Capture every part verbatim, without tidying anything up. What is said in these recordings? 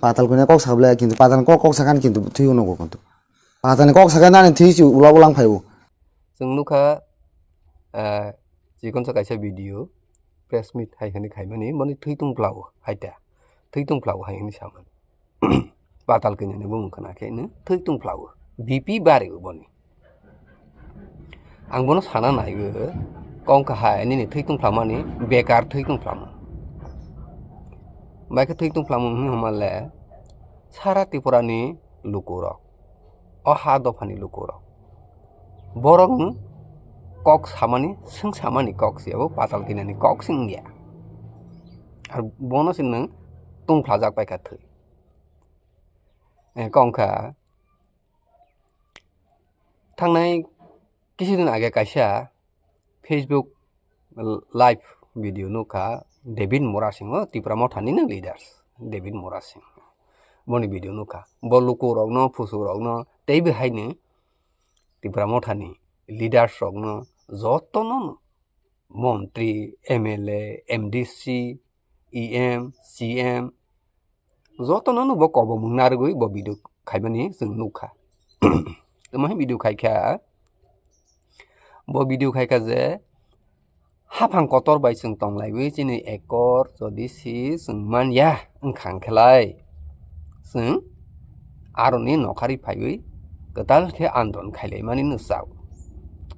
Patal kwnwi kok sa bwle, kintu patal kok, kok sakani kintu thwi unugo kintu. Patal ni kok sakani ani thwi si ula ulang phaibo. Chwng nukha, eh, chikonsa kaisa video, press meet hai hwnwi khaimani, boni thwi tungpla o, hai ta. Thwi tungpla o hai hwnwi samani. Patal kwnwi ni bumung khna khe no thwi tungpla o. B P bari o boni. Ang bono sana naiwi, kok wngkha hai nini thwi tungphlamani, bekar thwi tungphlamung. Bai khe thwi tungphlamung hwnwi hwnma le, sara Tripura ni lukurok, o ha dopha ni lukurok, borok no kok samani, swng samani kok se, abo patal kwnwi ni kok se wngya. Ar bono se nwng tungphlajak pai kha thwi. Eh, kok wngkha, thangnai kisu din age kaisa Facebook live video nukha, David Murasing o Tipra Motha ni no leaders, David Murasing. Boni video nukha. Bo lukurokno, phusurokno, teibo haino Tipra Motha ni leaders rokno jotono montri, M L A, M D C, E M, C M, jotono no bo kobomung narwgwi bo video khaimani chwng nukha. Tamo hai video khaikha, bo video khaikha je, haphang kotor bai chwng tonglaiwi chini ekor jodi si chwng manya wngkha hwnkhelai, chwng aroni nokhari phaiwi kwtal khe andolon khailaimani no chao.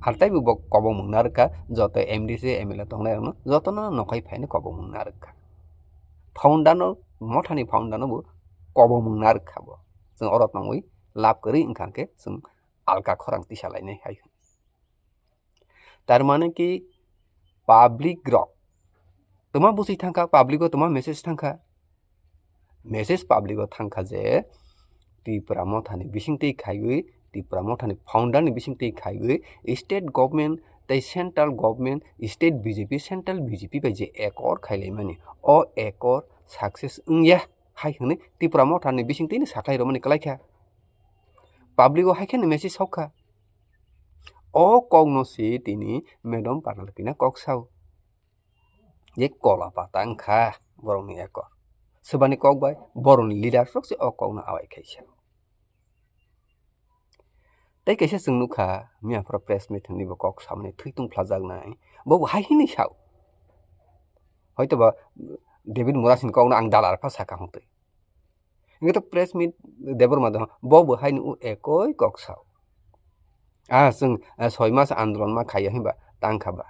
Ar taibo bo kobomung narwkha, joto M D C, M L A tongnairokno jotono nokhai phaino kobomung narwkha. Founder no, mothani founder no bo kobomung narwkha bo. Chwng oro tongwi lab kwrwi wngkha khe chwng alka khorang tisalainai hai. Tar mane ki public rok toma bwswi thangkha, public o toma message thangkha. Message public o thangkha je Tipra Motha ni bisingtwi khaiwi, Tipra Motha ni founder ni bisingtwi khaiwi state government tei central government, state B J P, central B J P bai je accord khailaimani, o accord success wngya hai hwnwi Tipra Motha ni bisingtwi ni saklai romani kwlaikha. Public o hai kheno message sokha. O kokno se tini Madam Patal kina kok sao. Je kola pata wngkha borokni ekor. Swbani kok bai borokni leaders rok se o kokno awai khai sao. Tei kaisa chwng nukha, miya phoro press meet hwnwi bo kok samani thwi tungphlajaknai. Bo bo hai hwnwi sao. Hoito ba David Murasing kokno ang dalar pha saka hwntwi. Hingke to press meet Debbarma de bo bo haino o ekoi kok sao. Ah, chwng, ah, soi mas andolon ma khaiya hinba tangkha ba.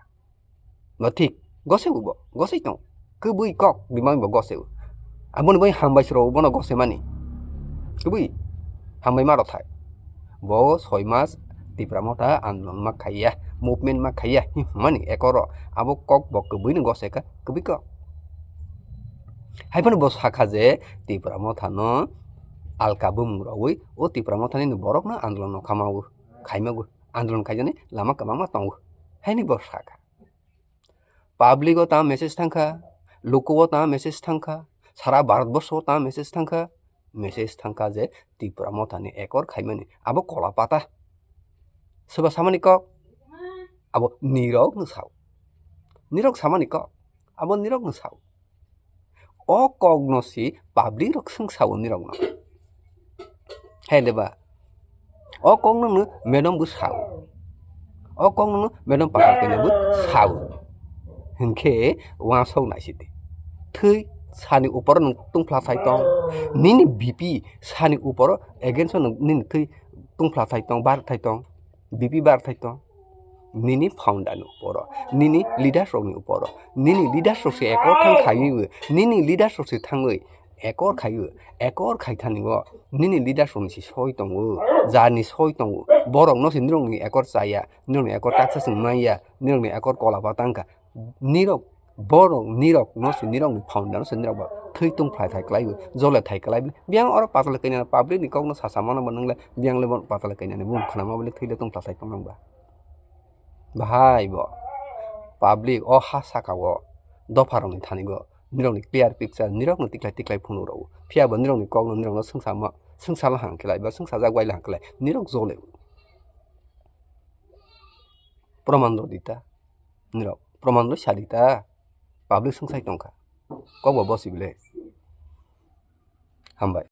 Bo thik, gose bo, gose tong. Kwbwi kok, bimang bo gose. Aboni bai hambai sro bono gose mani. Kwbwi hambai ma rok thai. Bo soi mas Tipra Motha andolon ma khaiya, movement ma khaiya, himani ekoro abo kok bo kwbwi no gose ka, kwbwi kok. Haiphano bo sakha je Tipra Motha no alka bumung rogwi o Tipra Motha ni borok no andolon no khama o, khaima o, andolon khaijani lama kwbangma tongo. Haini bo sakha. Public o tamo message thangkha, luku o tamo message thangkha, sara Bharat borsho o tamo message thangkha, message thangkha je Tipra Motha ni ekor khaimani abo kola pata. Soba samani kok, abo nirok no sao. Nirok samani kok, abo nirok no sao. O kok no si public rok swng sao nirok no. Hai de ba. O kok no no madam bo sao. O kok no no madam Patal kina bo sao. Hinkhe uansuk naisidi. Thwi sani upor nwng tungphla thai tong. Nini B P sani upor against o nwng nini thwi tungphla thai tong, bar thai tong. B P bar thai tong. Nini founder ni uporo, nini leaders rok ni uporo, nini leaders rok se ekor thang khaiwi, nini leaders rok se thangwi ekor khaiwi, ekor khai thani o, nini leaders rok ni se soi tongo, jar ni soi tongo, borok no se nirok ni ekor chaya, nirok ni ekor taksa se manya, nirok ni ekor kola pata wngkha, nirok borok nirok no se nirok ni founder no se nirok ba thwi tungphla thai kwlai, jole thai kwlai, biyang oro patal kanya public ni kok no sasa mano bo nwngle, biyang le bo patal kanya ni bumung khna ma bole thwi le tungphla thai tong nang ba. Bahai bo public o ha saka o dopha rok ni thani go nirok ni clear picture nirok no tiklai tiklai phunu rw o. Phiya bo nirok ni kok no nirok no swngsa ma swngsa la hang khe lai ba swngsa jak bai la hang khe lai nirok jole. Proman rw di ta nirok proman rw sa di ta public swngsai tong kha kok bo bosi bile. Hambai.